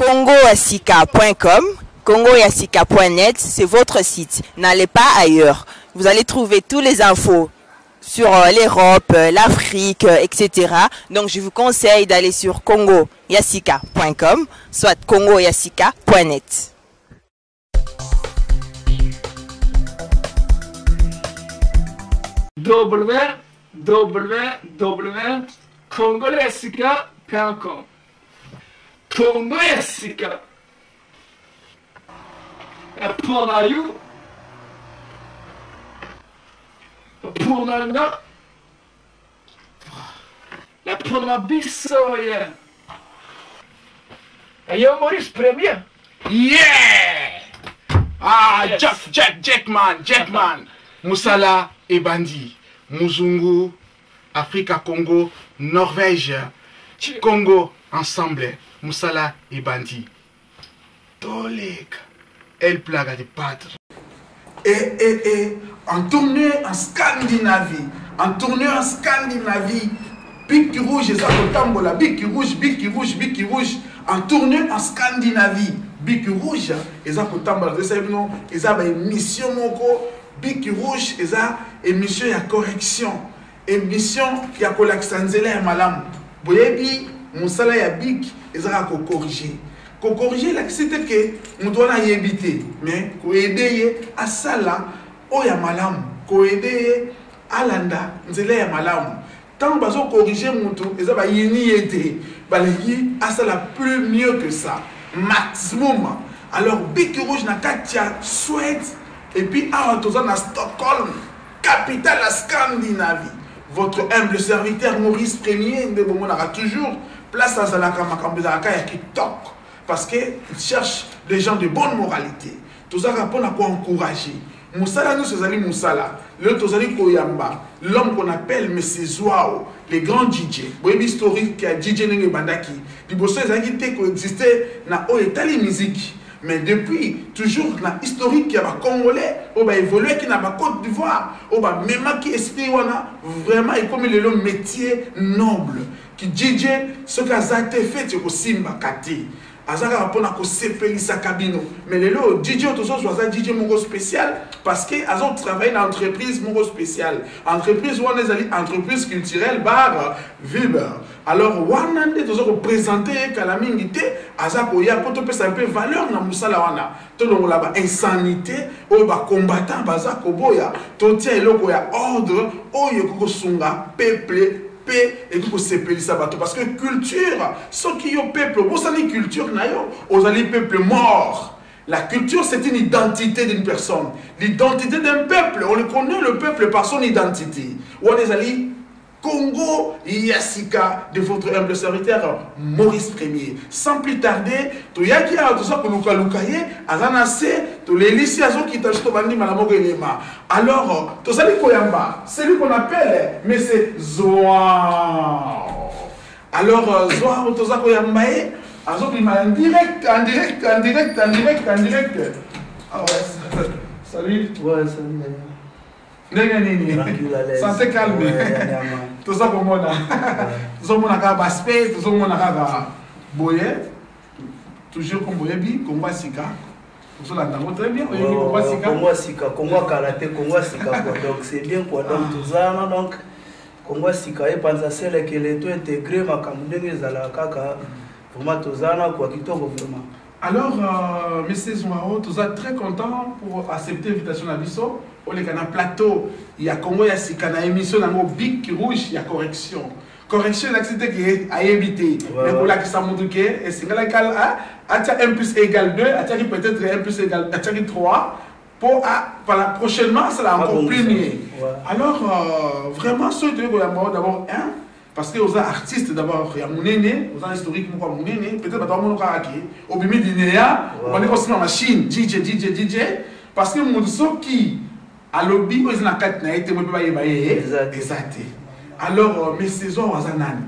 Congoasika.com, congoyasika.net, c'est votre site. N'allez pas ailleurs. Vous allez trouver toutes les infos sur l'Europe, l'Afrique, etc. Donc je vous conseille d'aller sur congoyasika.com, soit congoyasika.net. www.congoyasika.com. Congo ya sika mpona yo, mpona nga, mpona biso ye. Yo Maurice Premier. Yeah! Ah, Yes. Jack, Jack, Jackman, Jackman. Moussala Ebandi, Muzungu, Africa, Congo, Norvège, Congo, ensemble. Moussala Ebandi. Tolek. El Plaga de Padre. Et en tournée en Scandinavie, en tournée en Scandinavie, Bic Rouge eza kotambola, Bic Rouge, Bic Rouge, Bic Rouge, en tournée en Scandinavie, Bic Rouge eza kotambola. Toyesaki bino eza ba émission moko, Bic Rouge eza émission ya correction, émission ya kolakisa nzela ya malamu. Boyebi mosala ya Bic ezaka kocorriger. Kocorriger elakisi te ke moto wana ayebi te, mais koaider ye asala oyo ya malamu, koaider ye alanda nzela ya malamu. Ntango bazocorriger moto, eza bayini ye te, balingi asala plus mieux que ça, maximum. Alors Bic Rouge na kati ya Suède, et puis awa toza na Stockholm, capitale ya Scandinavie. Votre humble serviteur Maurice Premier nde bomonaka toujours place azalaka, makambo ezalaka ya kitoko, parce que il cherche des gens de bonne moralité. Tozalaka mpona koencourager mosala nyonso ezali mosala. Lelo tozali koyamba l'homme qu'on appelle Monsieur Zouao, le grand DJ. Boyebi historique ya DJ ndenge ebandaki. Liboso ezalaki te koexiste na oyo etali musique, mais depuis toujours na historique ya bacongolais oyo baévoluaki na bacôte d'Ivoire, oyo bamemaki esprit wana, vraiment ekomi lelo métier noble ki DJ. Soki aza te, feti ekosimbaka te, aza kaka mpona kosepelisaka bino. Mais lelo DJ oyo tozozwa aza DJ moko spécial, parce que azotravaille na entreprise moko spéciale. Entreprise wana ezali entreprise culturelle Bar Viber. Alors wana nde toza koprésente ye kala mingi te, aza koya mpo topesa mpe valeur na mosala wana, tolongola bainsanité oyo bacombattant baza koboya, totia eloko ya ordre oyo ekoki kosunga peuple mpe ekoki kosepelisa bato. Parce que culture, soki yo peuple obosani culture na yo, ozali peuple mort. La culture, c'est une identité d'une personne, l'identité d'un peuple. On le connaît, le peuple, par son identité. Wana ezali Congo Yasika de votre humble serviteur Maurice Premier. Sans plus tarder, toyaki awa, toza koluka luka ye, aza na se, tolelisi, azokita biso, tobandi mbala moko elema. Alors, tozali koyamba celui qu'on appelle Monsieur Zouao. Alors Zouao, toza koyamba ye, azobima en direct, en direct, en direct, en direct, en direct. Ah ouais, salut. Ouais, salut. Ndenge nini? Tranquille, à l'aise. Santé, calme. Ouais, nyama. Toza komona, tozomona kaka baspace, tozomona kaka boye, toujours comme boyebi Kongo ya sika, tozolanda yango très bien. Oyebi Kongo ya sika? Kongo ya sika, Kongo ya kala te, Kongo ya sika quoi. Donc c'est bien quoi. Donc toza wana, donc Kongo ya sika epanza selekele to intégré makambo ndenge ezalaka kaka. Vraiment toza wana quoi, kitoko vraiment. Alors, Monsieur Zouao, toza très content pour accepter l'invitation na biso oleka na plateau ya Congo ya sika na émission nango Bic Rouge ya correction. Correction elakisi te ke ayebi te, mais kolakisa motu ke esengelaki atia 1 plus égale 2, atiaki peut-être 1 plus égale, atiaki 3 pour voilà, prochainement ça sera encore plus mieux. Alors vraiment soki toyei koyamba d'abord un, parce que oza artiste d'abord ya monene, oza historique moko ya monene. Peut-être bato bamono kaka ke obimi dinea, obandi kosima machine DJ DJ DJ, parce que moto soki alobi oyo eza na kati na ye te, mo mpe bayeba ye Eza te. Eza te. Alors mais saison aza nani?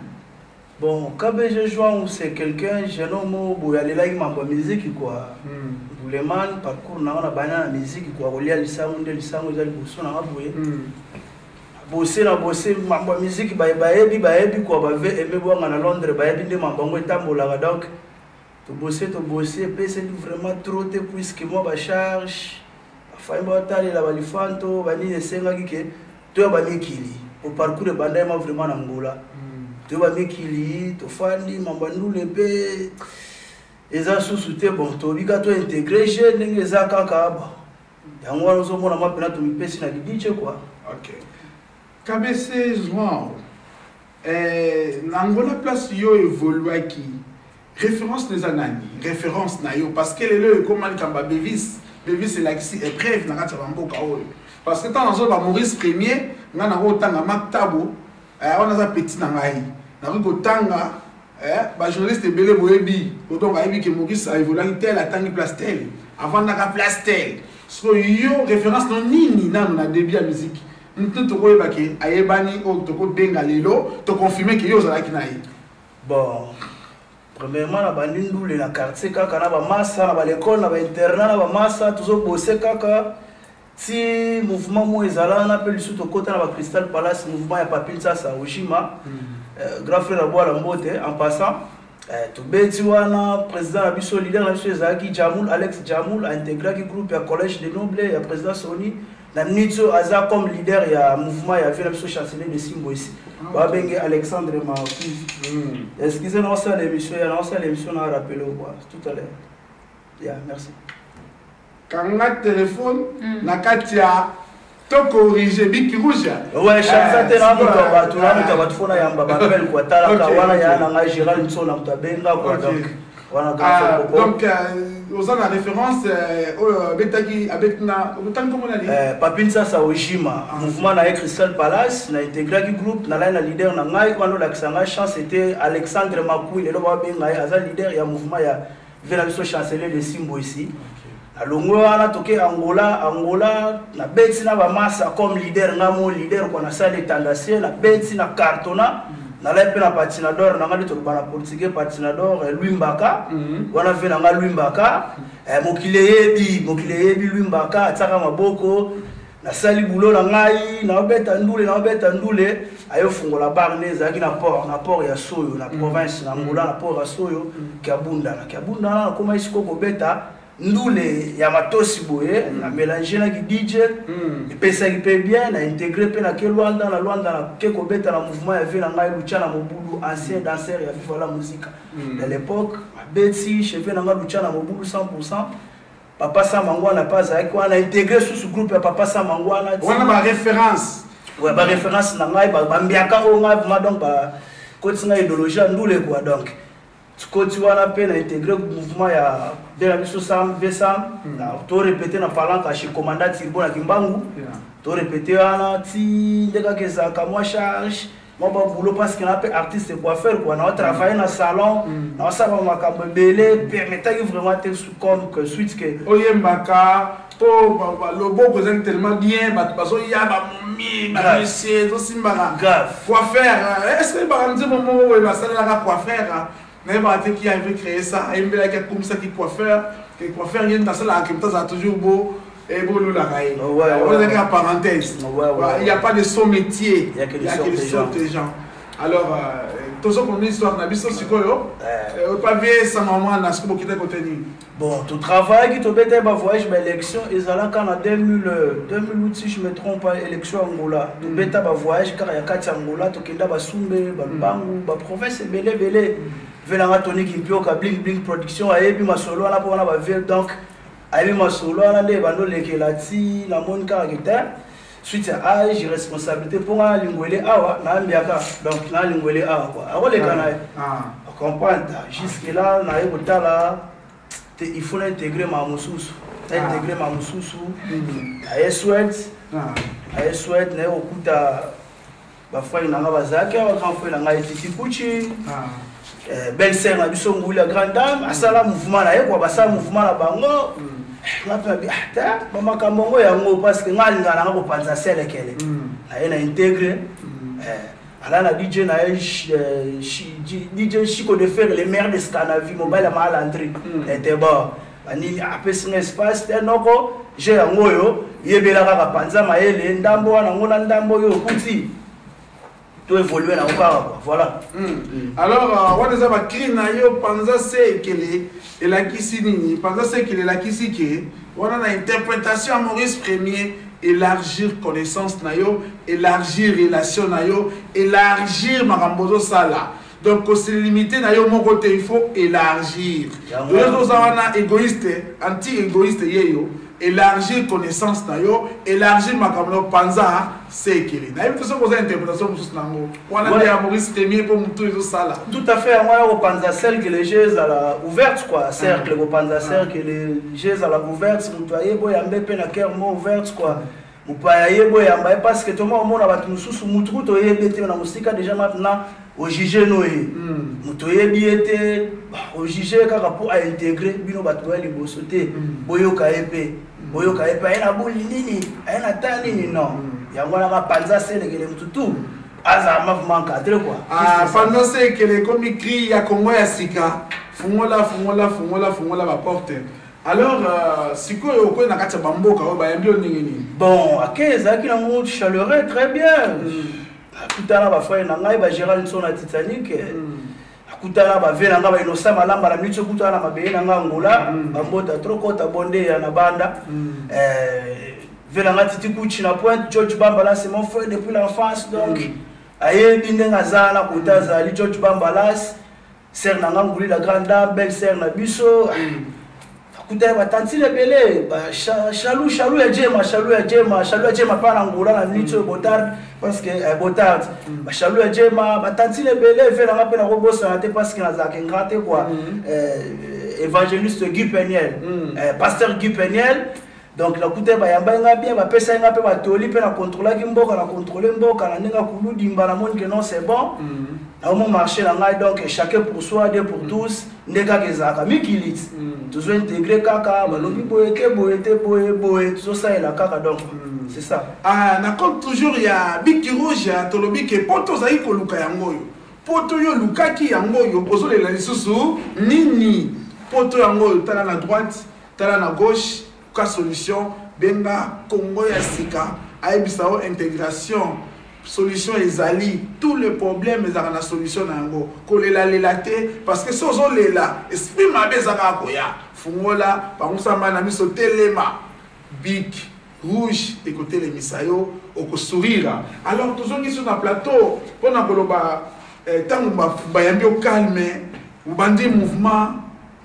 Bon, KBG João, c'est quelqu'un, jeune homme oyo boye alelaki mambo ya musique quoi. Buleman, parcours na nga na bana na musique quoi, kolia lisango nde lisango eza liboso na nga boye. Bose na bose mambo ya musique, bayebi quoi, bave aimé bwanga na Londres, bayebi nde mambo yango etambolaka donc. Tobose, tobose, epeseli vraiment trop te, puisque mwa bacharge bafai batalela balifanto banini esengaki ke toya bamikili. Po parcours ebandaki ma vraiment na Angola. Toya bamikili, tofandi mambo ya ndule mpe eza susu te. Bon, tobika to intégrer je ndenge eza kaka. Bon, yango wana ozomona mwa mpena tomipesi na kidiche quoi. Ok, KBC João, na Angola, place yo évoluaki, référence eza nani? Référence na yo, parce que lelo ekóma likambo ya bevis. Bevis elakisi épreuve na kati ya bamboka oyo, parce que ntango nazoloba Maurice Premier, ngai nango kotanga Maktabo wana aza petit na ngai, nakoki kotanga bajournaliste ebele boyebi. Donc ayebi ke Maurice aévoluaki tel, atangi place tel, avandaka place tel. So yo, référence no nini nano na début ya musique? Nte tokoyeba ke ayebani oyo tokobenga lelo, toconfirme ke yo ozalaki na ye. Bon, premièrement, na bandi ndule na quartier kaka na bamasa, na balekole, na bainternat, na bamasa, tozobose kaka ti mouvement moko ezala wana. Mpe lisusu tokɔta na bacrystal Palace, mouvement ya Papi Nsasa Ojima, grand frère Abwala Mbote en passant. Tobeti wana, président na biso, leader na biso ezalaki Jamul, Alex Jamul. Aintégraki groupe ya Collège de Noble ya président Soni. Na minute oyo aza comme leader ya mouvement ya vie na biso Chancelier de Simbo esi babenge Alexandre Makuzi. Excusez, naosala émission ya naosala émission na rappele quoi tout à l'heure. Yeah, merci. Kanga telefone na kati ya tocorrige biki rouge. Ouais, chansa te na moto ya bato, na moto ya bato, fona yamba bapele quoi. Talaka wana ya na ngai Gérald Nsona, moto abenga quoi. Donc wana Donc oza na référence oyo abetaki, abeti na otangi komona nini? Papi Nsasa Ojima, mouvement na ye Crystal Palace, na intégraki groupe, nalai na leader na ngai wana olakisa ngai chance, était Alexandre Makui, lelo babenga ye, aza leader ya mouvement ya ve na biso Chancelier de Simbo ici. Nalongwe wana, toke Angola. Angola, nabeti na bamasa comme leader, nga mo leader quoi. Nasali etandasie, nabeti na cartona, nalai mpe na patinador na nga nde toloba na portugais patinador, Lwimbaka. Wana ve na nga Lwimbaka, mokili eyebi, mokili eyebi Lwimbaka atiaka maboko. Nasali bulo na ngai, naobeta ndule, naobeta ndule, ayofungola bar nde ezalaki na port, na port ya Soyo, na province na Angola, na port ya Soyo, Kiabundana. Kiabundana, nakomaki sikoyo kobeta ndule ya matosi boye, na mélange naki DJ, epesaki mpe bien. Na intégré mpe nake Lwanda. Na Lwanda, nake kobeta na mouvement ya vie na ngai Lucha na Mobulu, ancien danseur ya Viva la Musica de l'époque. Abeti cheve na ngai Lucha na Mobulu 100. Papa Samangwana mpe azalaki wana, intégré susu groupe ya Papa Samangwana. Wana baréférence. Ouais, baréférence na ngai, bambiaka oyo ngai vraiment, donc bakotisi ngai idéologie ya ndule quoi. Donc koti wana mpe na intégré mouvement ya de na biso Sam v Sam, to répété na palanka chez commandant Tirbo na Kimbangu. To répété wana ti nde kaka ezalaka mwa charge, mwa baboulot, parce que na mpe artiste coiffeur quoi, nao travailler na salon, naosala makambo ebele, permettaki vraiment te comme que suite que Oyembaka mpo loboko ezali tellement bien, bato bazoya, bamomi, bamesie, ezosimbaka. Grave. Coiffeur, est ce que oyebaka nzembo moko boye basalelaka coiffeur? Nayebaka te qui avait créé ça. Ayembelaki, akomisaki coiffeur ke coiffeur ye nasalaka ke moto azala toujours beau, ebololaka ye. Ozalaki ya parenthèse. Il y a pas de sot métier, il y a que il y a que de sortes gens. Alors tozokona histoire na biso sikoyo, opavie sama mwana, sikoyo bokita kote nini? Bon, totravaillaki, tobetaki bavoyage, baélection ezalaka na 2000, 2008 si je me trompe pas, élection Angola. Tobeta bavoyage kaka ya kati ya Angola, tokenda Basumbe, Balubangu, baprovince ebele ebele. Velanga Tony Kimpioka, Bling Bling Production, ayebi masolo wana mpo wana bavie. Donc ayebi masolo wana nde ebandi olekela ti namoni kaka ke te, suite ya âge, responsabilité, mpo nga nalingwele awa nayambiaka. Donc nalingwele awa quoi, akoleka na ye comprendre. Jusque là naye kotala te, il faut naintégrer ma mosusu, naintégrer ma mosusu. Naye Suède, naye Suède, naye kokuta bafrère na nga bazalaki awa, grand frère na ngai Titi Kuchi, belle sœur na biso Nguli ya grande dame, asala mouvement na ye quoi, basala mouvement na bango. Nga mpe nabi te bamakambo yango yango, parce que nga alingaka nanga kopanza selekele. Naye na intègre, ala na DJ na ye, DJ Chico de Fer, le maire de Scandinavie, mobile ya Maalandri ete bon, banini apesi nga espace te, noko je yango oyo yebela kaka panza mayele ndambo wana ngo na ndambo oyo okuti. To évoluer na kaka quoi, voilà. Alors wana eza bacri na yo, panza se ekele elakisi nini? Panza se ekele elakisi ke wana na interprétation ya Maurice Premier, élargir connaissance na yo, élargir relation na yo, élargir makambo ozosala. Donc kose limiter na yo moko te, il faut élargir. Oyo oza wana égoïste, anti égoïste ye yo, élargir connaissance na yo, élargir makambo na yo, panza se ekele. Nayebi te soki oza interprétation mosusu nango wana nde ya Maurice Premier mpo motu ezosala. Tout à fait, yango wana kopanza cercle jeu ezala ouverte quoi, cercle kopanza cercle jeu ezala ouverte, moto ayebi oyambe mpe na cœur mo ouverte quoi, mopaya ayebi oyamba ye, parce que toma omona bato mosusu, mutu kutu oyebi te na mosika, déjà maintenant ojuge no ye, moto oyebi ye te, ojuge kaka mpo aintégrer bino. Bato boya liboso te, boyoka ye mpe, boyoka ye mpe aye na boli nini, aye na ta nini. Non, yango wana kapanza selekele, motu tu azala mavement encadré quoi. Ah, panza se ekele ekomi cri ya Kongo ya Sika. Fungola, fungola, fungola, fungola baporte. Alors sikoyo okoyi na kati ya bamboka oyo, bayambi yo ndenge nini? Bon, ake ezalaki nango chaleureux, très bien. Akutana bafrère na ngai, bagérald nso na Titanic, akutana bave na ngai, bainosa Malamba na miti, okutana na mabele na ngai Angola, bambota trokota bonde ya na banda. Ve na ngai Titi Kuchi na Pointe, George Bambala, c'est mon frère depuis l'enfance, donc ayebi ndenge aza na kota azali George Bambalas, sœur na nga Nguli, la grande dame, belle sœur na biso. Akutani batantine ebele, chalou, chalou ya Jema, chalou ya Jema, chalou ya Jema mpa na Ngola na minute oyo, botard, parce que botard, bachalou ya Jema, batantine ebele. Ve nanga mpe nakobosana te, parce que nazalaka ingrat te quoi. Évangéliste Guy Peniel, pasteur Guy Peniel. Donc nakuta bayambai nga bien, bapesai nga mpe batoli mpe nakontrolaki mboka, na contrôle mboka na ndenge akuludimba, namoni ke non, c'est bon, naomo marché na ngai. Donc chacun pour soi, Dieu pour tous, nde kaka ezalaka mikili ti tozo intégrer kaka, balobi boye te, boye te, boye boye, tozosalela kaka. Donc c'est ça. Ah, na compte toujours ya Biki Rouge, tolobi ke mpo tozali koluka yango oyo, poto oyo olukaki yango oyo, ozolela lisusu nini? Poto yango oyo, tala na droite, tala na gauche, ka solution. Benga Kongo ya Sika, ayebisa yo intégration, solution ezali. Tout le problème ezalaka na solution na yango. Kolelalela te, parce que so ozolela, esprit mabe ezalaka koya. Fungola, pangusama na miso, telema, bic rouge ekotelemisa yo, okosourire. Alors tozongi so na plateau mpona koloba ntango bayambi yo calme, obandi mouvement,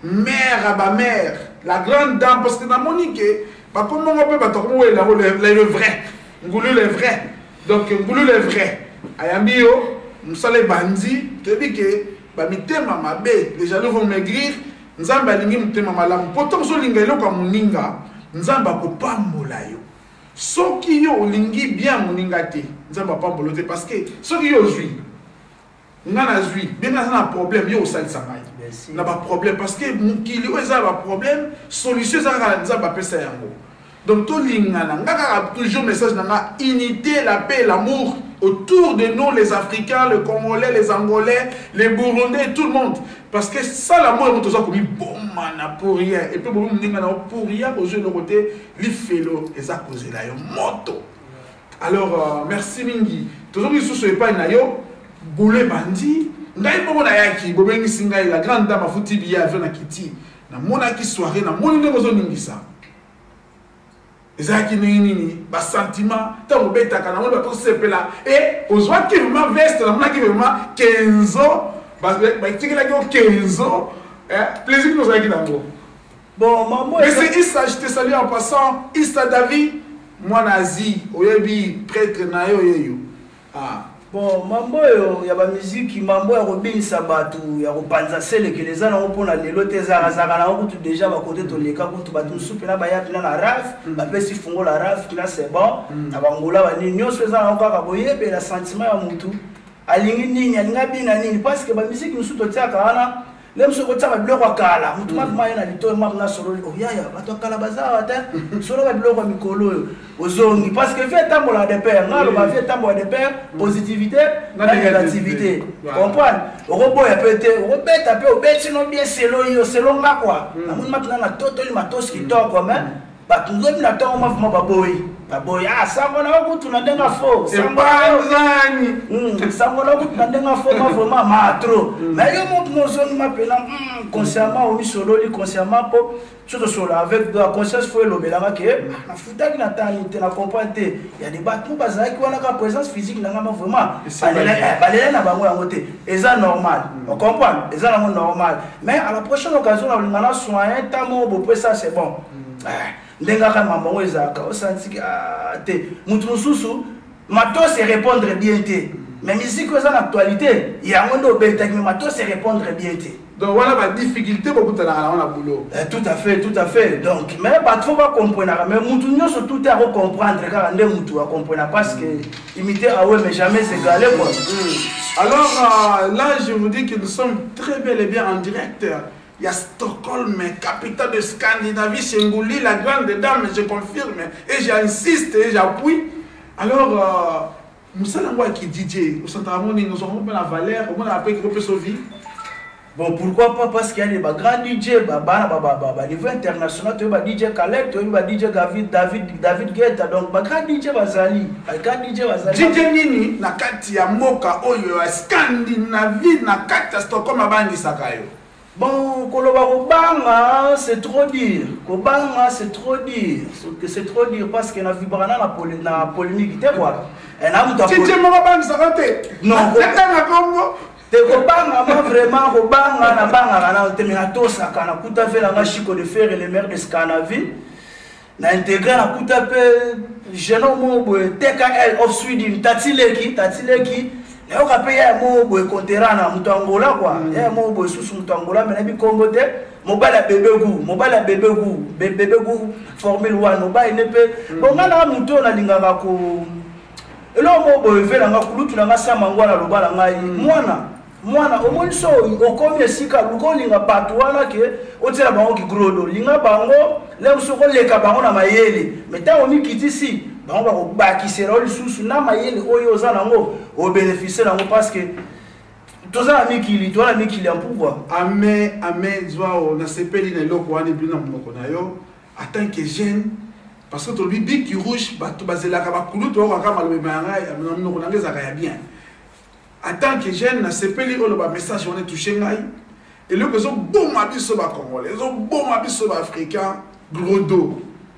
mère à bamère, la grande dame, parce que namoni ke bakomongo mpe bato akomowelela yango le vrai Ngulu, le vrai. Donc Ngulu le vrai ayambi yo, mosala ebandi. Toyebi ke bamitema mabe, les jaloux vont maigrir. Nzambe alingi motema malamu, mpo ntango ozolinga eloko ya moninga, Nzambe akopambola yo. Soki yo olingi bien moninga te, Nzambe apambola yo te, parce que soki yo ozwi, nga nazwi, ndenge naza na problème, yo osalisa ngai na baproblème, parce que mokili oyo eza na baproblème, solution eza kaka Nzambe apesa yango. Donc tolingana. Nga kaka toujours message na nga: unité, la paix, l'amour autour de nous, les Africains, les Congolais, les Angolais, les Burundais, tout le monde, parce que ça, l'amour yango, toza komibomana pour rien, et puis bomi moninga na yo pour rien, ozwi eloko te, lifelo eza kozela yo moto. Alors merci mingi. Tozongi lisusu epai na yo, boulot ebandi. Ngai moko nayaki, bobengisi ngai, la grande dame afuti billet avion na kiti, namonaki soirée, namoni ndenge ozoningisa. Ezalaki ndenge nini basentiment ntango obetaka? Namoni bato osepela e ozwaki vraiment veste, namonaki vraiment kenzo, batikelaki yo kenzo. Plaisir nini ozalaki nango? Bon, mambo. Mais c'est Issa, je te salue en passant, Issa David, mwana Asie, oyebi prêtre na yo yeyo. Ah. Bon, mambo oyo ya bamiziki, mambo ya kobinisa bato, ya kopanza selekele, eza nango mpona lelo te, ezalakazalaka nango kutu déjà. Bakote toleka kutu, bato mosusu mpena baya mpena na raf, bapesi fungola raf mpena, c'est bon. Na bangola banini nyonso eza nango kaka boyebela sentiment ya motu, alingi nini, alingi abina nini, parce que bamiziki mosusu totiaka wana, le mosusu okotiaka biloko ya kala, motu mapema ye na litoyi map na sololi oyaya, bato ya kala baza awa te, solo babiloko ya mikolo oyo ozongi, parce que vie etambola de pair. Nga aloba vie etambola de pair, positivité na négativité, comprendre. Okoboya mpe te, okobeta mpe, obeti no bien selo yo, selo nga kua, namoni mapina na totoli matosi kitoko, mais Bato nzobi na ntongo mwa vraimen baboyi, baboyi. Ah, sango na yo kutu na ndenge fo, epanzani. Sango na yo kutu na ndenge fo, ma vraiment ma trop. Mais yo moto mozongi ma pena consciemment, omisololi consciemment po soki tosolola avec la conscience, fo elobelaka ke nafutaki na tani te, na comprendre te. Ya de bato mo bazalaki wana kaka présence physique na nga ma vraiment balela na bango yango te, eza normal. Ocomprendre, eza nango normal, mais à la prochaine occasion nakolinga na soin ta moko bopesa, c'est bon. Ndenge kaka mambo yango ezalaka, osantiki te motu mosusu matos répondre bien te, mais musique oyo eza na actualité yango nde obetaki, mais matos répondre bien te. Donc wana badifficulté bokutanaka nango na boulot. Tout à fait, tout à fait. Donc mais bato fo bacomprenaka, mais mutu nyonso tout te akocomprendre kaka nde mutu acomprena, parce que imiter awe mais jamais égalé quoi. Alors là je vous dis que nous sommes très bel et bien en direct. Il y a Stockholm, capitale de Scandinavie, chez Ngouli, la grande dame, je confirme, et j'insiste et j'appuie. Alors, mosala yango yaki DJ, osantaka ngo nini? Ozwaka mpe na valeur, omonaka mpe kikopesa vie? Bon, pourquoi pas, parce qu'il y a des grands DJ, bah, bah, bah, bah, bah, bah, niveau international, tu vois, DJ Khaled, tu vois, DJ David, David, David Guetta, donc, bah, grand DJ Bazali, bah, grand DJ Bazali. DJ nini, na kati ya mboka oyo ya Scandinavie, na kati ya Stockholm, abangisaka yo? Bon, koloba kobanga, c'est trop dire. Kobanga, c'est trop dire. C'est trop dire parce que na vibrana na polémique te quoi. Et na mutu DJ moko abangisaka te? Non. Natanga kombo. Te, kobanga ma vraiment kobanga na bangaka na te, mais natosaka. Nakuta fe nanga Chico de Fer, le maire de Scandinavie, na intégré, nakuta mpe jeune homme moko boye TKL of Sweden, Tati Leki, Tati Leki. Nayoka mpe ya moko boye Conterana, moto Angola quoi, ya moko boye susu moto Angola, me nayebi kombo te, mobali ya bebe gu, mobali ya bebe gu, bebe gu formule 1, mobali ne mpe. Bon, nga nanga moto oyo nalingaka ko eloko moko boye ve nanga kulutu nanga sama ngwana aloba na ngai: mwana, mwana, omoni so okomi esika, luka olinga bato wana ke otiela bango kigrodo, linga bango lelo soki oleka bango na mayele, mais ntango omikitisi, bango bakobakisela yo lisusu na mayele oyo oza nango, obénéficie nango, parce que toza na mikili, toza na mikili ya mpukwa. Amen, amen. Zwao, nasepeli na eloko wana ebili na monoko na yo en tant que jeune, parce que tolobi biki rouge, bato bazelaka bakulutu oyo kaka maloba ya ngai na monoko na ngai ezalaka ya bien. En tant que jeune, nasepeli oyo bamessage wana etouche ngai. Eloko ezoboma biso bacongolais, ezoboma biso baafricain, gros dos.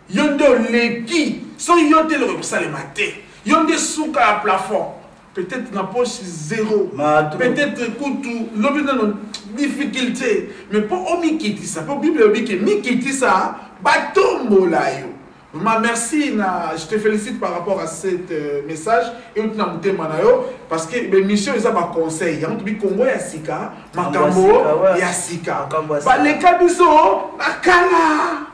Yo nde oleki, soki yo te eloko ekosalema te, yo nde suka ya plafond, peut-être na poche zéro, peut-être kutu lobi nano difficulté, mais mpo omikitisa, mpo Bible elobi ke mikitisa, batombola yo. Vraiment, merci, na, je te félicite par rapport à cet message et na motema na yo, parce que l'émission eza ba conseil yango tobi Congo ya sika, makambo ya sika. Baleka biso na kala,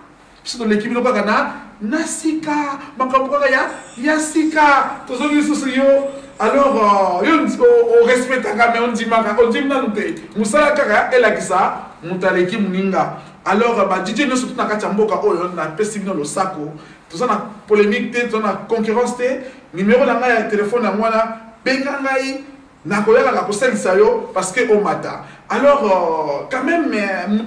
biso toleki bino kaka na sika, makambo kaka ya sika. Tozongi lisusu yo. Alors yo orespectaka, mais ondimaka, ondimi nanu te mosala kaka elakisa moto aleki moninga. Alors ba DJ nyonso tu na kati ya mboka oyo, napesi bino losako. Toza na polémique te, toza na concurrence te. Numéro na ngai ya telefone yango wana, benga ngai, nakoyakaka kosalisa yo parce que omata. Alors quand même,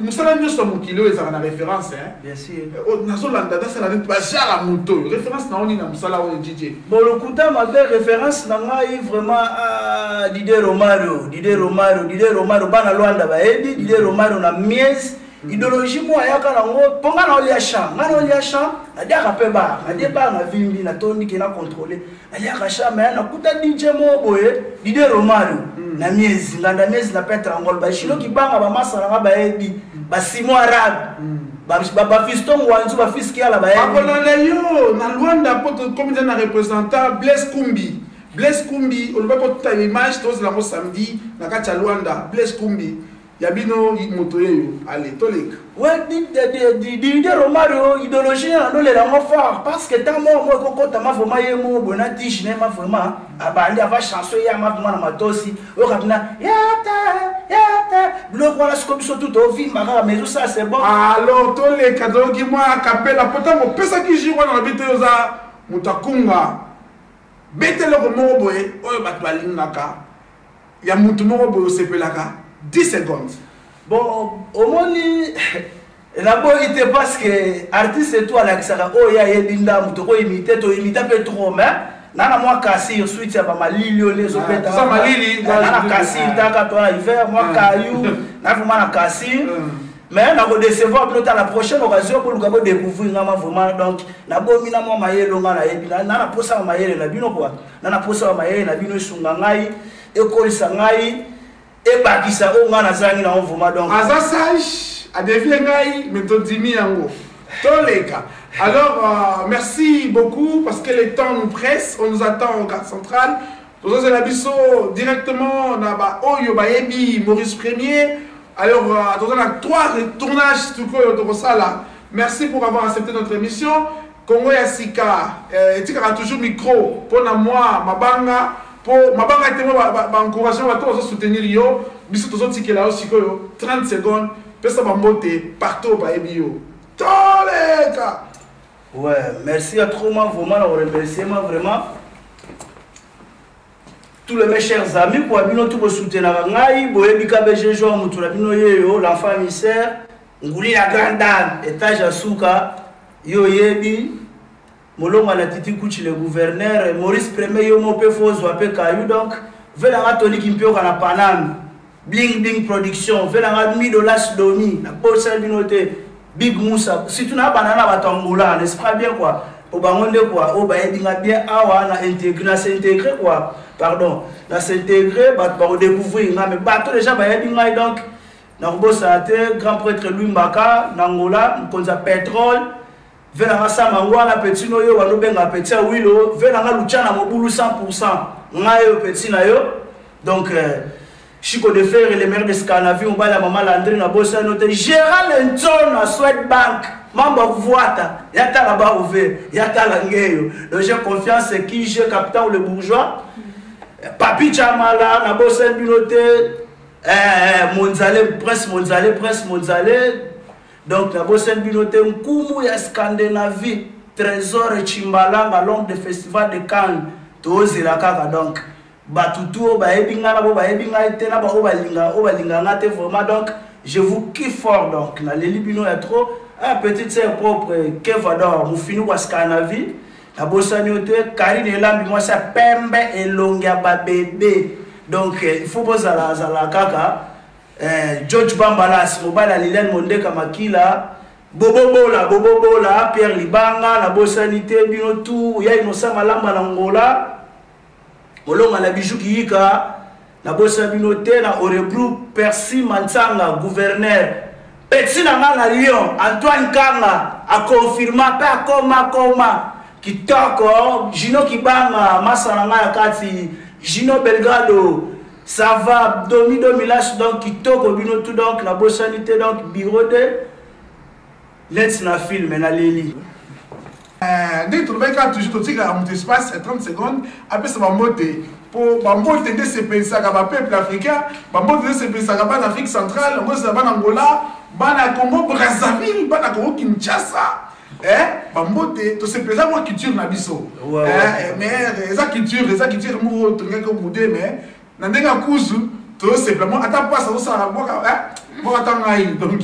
mosala nyonso ya mokili oyo ezalaka na référence, hein? Bien sûr. Nazolanda, nasala neti bajara moto oyo, référence na oni na mosala oyo DJ? Bon, lokuta mabe, référence na ngai vraiment, ah, Didier Romario, Didier Romario, Didier Romario, bana Lwanda bayebi Didier Romario na mies idéologie mo ayaka nango, mpo nga na olia champ, nga na olia champ, naliaka mpe bar, nalie bar, navimbi, natondi ke na contrôle, naliaka champ, mais nakuta DJ moko boye, Didier Romario na miezi nganda, miezi na Petre Angol, bashilo kibanga, bamasa nanga bayebi, basimo arabe, bafiston wanzu, bafils kiala bayebi. Bakolanda yo na Lwanda mpo tokomi na représentant Blaise Kumbi. Blaise Kumbi, oloba mpo tuta image, tozela yango samedi na kati ya Lwanda. Blaise Kumbi ya bino moto yeyo, ale toleka. Ouais, Didier Romario, idéologie na ndolela yango fort, parce que ntango moko moko ekokota ma vraiment ye moko boye na tige ne ma vraiment abandi ava chanson ye ma vraiment na matosi oyo kapina yata yata biloko wana. Siko biso tu tovimba kaka, mais ezosala, c'est bon. Alors toleka, toyoki mwa akapela po ntango opesaki jour wana, lobi te oza moto akunga bete eloko moko boye oyo bato balingaka ya motu moko boye osepelaka, 10 secondes. Bon, omoni Naboyi te parce que artiste tout alakisaka oyo ye ayebi ndambu, tokoimite, toimita mpe trop, mais na na mwa kasir suite ya bamalili oyo nde ezobeta na na kasir taka to na hiver mwa kayu na vraiment na kasir. Mais nakodecevoir bino ta la prochaine occasion, boluka bodécouvrir nga ma vraiment. Donc nabomi na mwa mayele nga nayebi na na posa ya mayele na bino kua, na na posa ya mayele na bino esunga ngai, ekolisa ngai, ebakisa oyo ngai nazangi nango vraiment. Donc aza sage, adéfier ngai, mais tondimi yango, toleka. Alors merci beaucoup, parce que le temps nous presse, on nous attend au gare centrale. Tozozela biso directement na baoyo bayebi Maurice Premier. Alors toza na trois tournages sikoyo tokosala. Merci pour avoir accepté notre émission Congo ya Sika. Etikaka toujours micro mpona mwa mabanga, mpo mabanga te, mwa baencouragement, bato bazosoutenir yo. Biso tozotikela yo sikoyo 30 secondes, pesa bambote partout bayebi yo, toleka. Ouais, merci à trop, moi vraiment na remercier moi vraiment tous les mes chers amis quoi. Bino tout bosoutenaka ngai, boyebi KBG Jour, motu na bino yeyo, l'enfant mystère, nguli la grande dame, étage ya suka, yo oyebi molongo na Titi Kuchi, le gouverneur Maurice Premier, yo mo mpe fo ozwa mpe kayu. Donc velanga toliki mpioka na Paname, Bling Bling Production, velanga Midolas Domi, naposala bino te, Big Musa, surtout na bana na bato Angola, n'est-ce pas bien quoi, po bango nde quoi oyo bayebi nga bien awa na intégré, na s'intégrer quoi, pardon, na s'intégrer, bato bakodécouvrir nga, mais bato déjà bayebi ngai. Donc nakobosana te grand prêtre Louis Mbaka na Angola, mokonzi ya pétrole, ve nanga Sama Ngwana, petit no yo banobenga petit ya Wilo, ve nanga Lucha na mobulu 100 ngai oyo petit na yo. Donc Chico de Fer, le maire de Scandinavie, mobali ya mama Landry, nabosani te Gérald Nton na Swed Bank, mambo ya kuvuata yatala ba ouvert yatala ngeyo. Donc j'ai confiance qui j'ai capitaine le bourgeois Papi Chamala, nabosani bino te Monzale, Prince Monzale, Prince Monzale. Donc nabosani bino te nkumu ya Scandinavie, Trésor Chimbalanga, l'homme de festival de Cannes, tozela kaka. Donc bato tu oyo bayebi ngai na bo bayebi ngai te, na baoyo balinga, oyo balinga nga te, vraiment, donc je vous kiffe fort. Donc naleli bino ya trop. Ah, petite sœur propre Kevador mofinu kwa Scandinavie, nabosani yo te. Karine Elambi, mwasi ya pembe, elongi ya babebe. Donc il faut bozala azala kaka George Bambalas, mobali ya Liliane Mondeka Makila, Bobobola, Bobobola, Pierre Libanga, nabosani te bino tu ya Inosa Malamba na Ngola, molonga na Bijou Kiyika, nabosani bino te na Orebru, Percy Mansanga, gouverneur, petit na nga na Lyon, Antoine Kanga, aconfirma mpe akoma koma kitoko, Gino Kibanga, masa na ngai ya kati, Gino Belgrado, ça va, Domi Domilas. Donc kitoko bino tout. Donc nabosani te, donc bureau de net na film naleli. Nde tolobaki kaka toujours totikaka moto espace ya 30 secondes apesa bambote, mpo bambote nde sepelisaka bapeuple africain, bambote nde sepelisaka bana Afrique centrale, yango ezala bana Angola, bana Congo Brazzaville, bana Congo Kinshasa. Bambote tosepelisa mwa culture na biso. Mais eza culture, eza culture moko tolingaki obude, mais na ndenge ya kuzu tozosepela mwa ata mpasi azosalaka mwaka moko ata ngai. Donc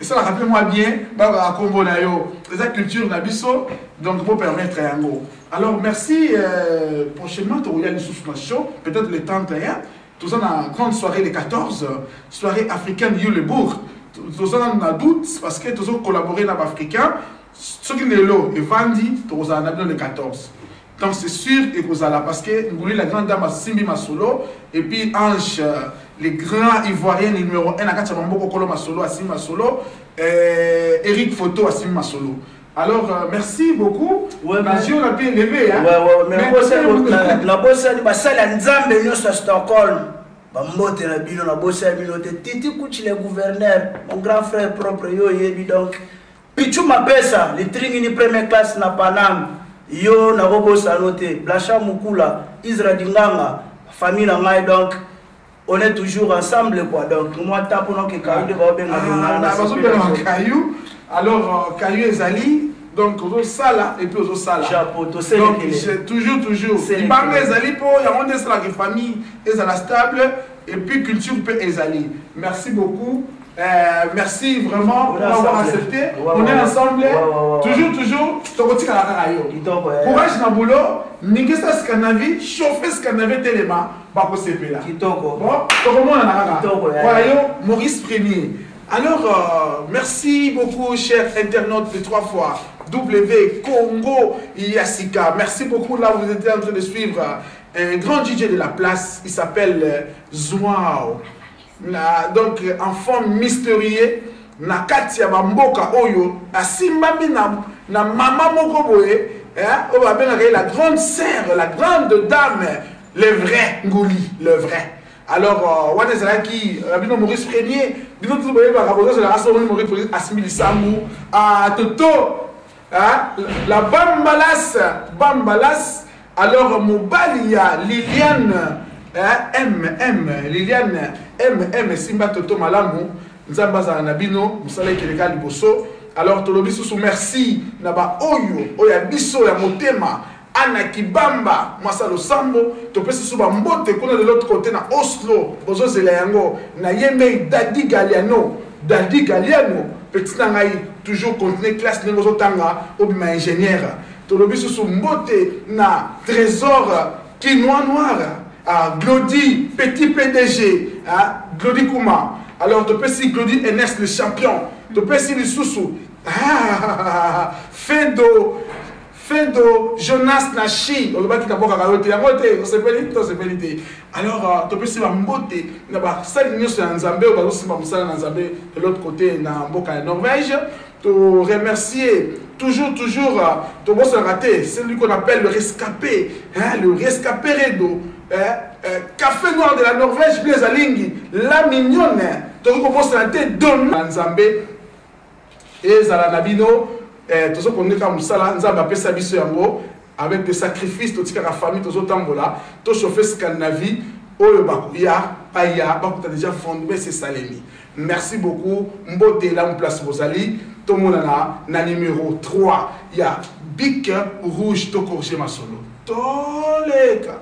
esalaka mpe mwa bien bakaka nkombo na yo, eza culture na biso, donc bopermettre yango. Alors merci. Prochainement tokoya lisusu na show, peut-être le 31 toza na grande soirée, le 14, soirée africaine Yulebourg. Toza nanu na doute parce que tozocollaborer na baafricain. Soki lelo evandi, tokozala na bino le 14. Donc c'est sûr ekozala, parce que Nguli la grande dame asimbi masolo, et puis Ange le grand ivoirien numéro 1 na kati ya mamboko, kolo masolo, asimbi masolo, Eric Photo asimbi masolo. Alors merci beaucoup. Ouais, mais on a bien levé, hein. Ouais, mais nabosani basali ya Nzambe nyonso ya Stockholm, bambote na bino, nabosani bino te. Titi Kuchi le gouverneur, mon grand frère propre, yo oyebi. Donc Pichu Mapesa litringini première classe na Paname, yo nakobosano te. Blanchard Mukula, Isra Dinganga, famille na ngai. Donc on est toujours ensemble quoi. Donc moi ta mpona ke kayu nde baobenga. Bazobengaka kayu. Alors kayu ezali, donc ozosala et puis ozosala. Chapeau. Donc toujours, toujours libanga ezali, mpo yango nde esalaka famille ezala stable, et puis culture mpe ezali. Merci beaucoup. Merci vraiment On pour est avoir ensemble. accepté. Ouais, On ouais, est ouais. ensemble. Ouais. Toujours, toujours. Tokotikala kaka yo. Kitoko, eh. Courage na boulot. Ningisa Scandinavie, chauffer Scandinavie telema, bakosepela. Kitoko. Bon, tokomona na kaka. Kitoko, eh. Voilà yo, Maurice Premier. Alors, merci beaucoup, chers internautes de 3 fois W Congo Yasika. Merci beaucoup. Là, vous étiez en train de suivre un grand DJ de la place. Il s'appelle Zouao. Na, donc, enfant mystérieux, na kati ya bamboka oyo, asimbami na mama moko boye, hein, oyo babengaka ye la grande sœur, la grande dame, le vrai Nguli, le vrai. Alors, wana ezalaki, bino Maurice Premier, bino tout boyebaka, bozozela aso omoni Maurice Premier, asimbi lisangu, ah, Toto, hein, la Bambalas, Bambalas, alors mobali ya Liliane, hein, MM, Liliane, MM, Simba Toto Malamu, Nzambe azala na bino, mosala ekeleka liboso. Alors tolobi susu merci na ba oyo, oyo ya biso ya motema, Anna Kibamba, mwasa losambo, topesi susu ba mbote kuna de l'autre côté na Oslo, bozozela yango, na yembe Dadi Galliano, Dadi Galliano, petit na ngai, toujours continuer classe ndenge ozotanga, obima ingénieur. Tolobi susu mbote na Trésor Kinois Noir, ah, Glody, petit PDG, ah, Glody Kouma. Alors, topesi Glody Ernest le champion, topesi lisusu, ah, Fendo, Fendo, Jonas Nashi, olobaki na mboka kayo te, yango te, osepeli te, osepeli te. Alors, topesi ba mbote na ba sali nyonso ya Nzambe oyo bazosimba mosala na Nzambe de l'autre côté na mboka ya Norvège. To remercier toujours, toujours, tobosanaka te, celui qu'on appelle le rescapé, hein, le rescapé Redo, hein, Café Noir de la Norvège, Blaise Alingi, la mignonne, tokoki kobosana te, don na Nzambe, ezala na bino, tozokondeka mosala, Nzambe apesa biso yango, avec des sacrifices, totikaka famille, tozotambola, tochauffe Scandinavie, oyo bakoya, baya, bakuta déjà fondé, c'est Salemi. Merci beaucoup, mbote la place Bozali, tomonana na numéro 3, il y a Bic Rouge, to corriger ma solo. Toleka.